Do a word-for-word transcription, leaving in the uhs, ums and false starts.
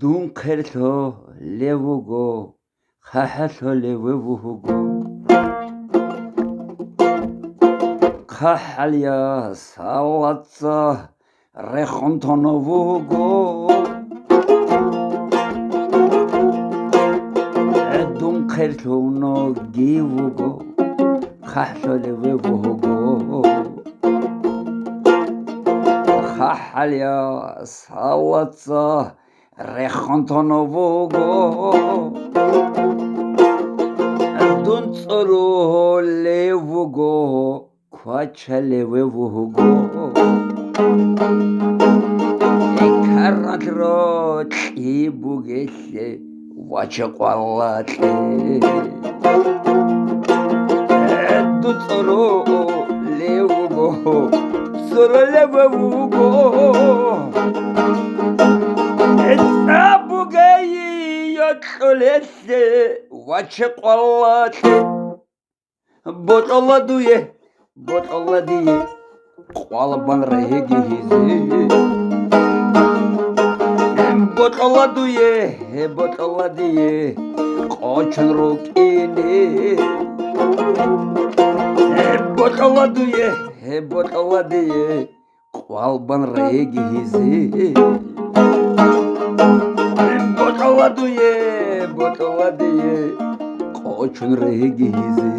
Дун херлъо лев вуго, хъахӀалъо лев вуго. ХъахӀалъа саллаца рехун тоно вуго. Дун херлъуно гив вуго, хъахӀлъо лев вуго. ХъахӀалъа саллаца рехун тоно вуго. Дун цӀоро лев вуго, квача лев вуго. Карал рокьи бугелъе ваче къвалалъе. Дун цӀоро лев вуго, цӀоро лев вуго. ЦӀа бугей йокьулелъе ваче къвалалъе. Бокьола дуе, бокьола дие, къвалбан регьеги гьезе. Бокьола дуе, бокьола дие, къочун рукӀине. Бокьола дуе, бокьола дие, къвалбан регьеги гьезе. Бокьола дуе, бокьола дие, къочун регьеги гьезе.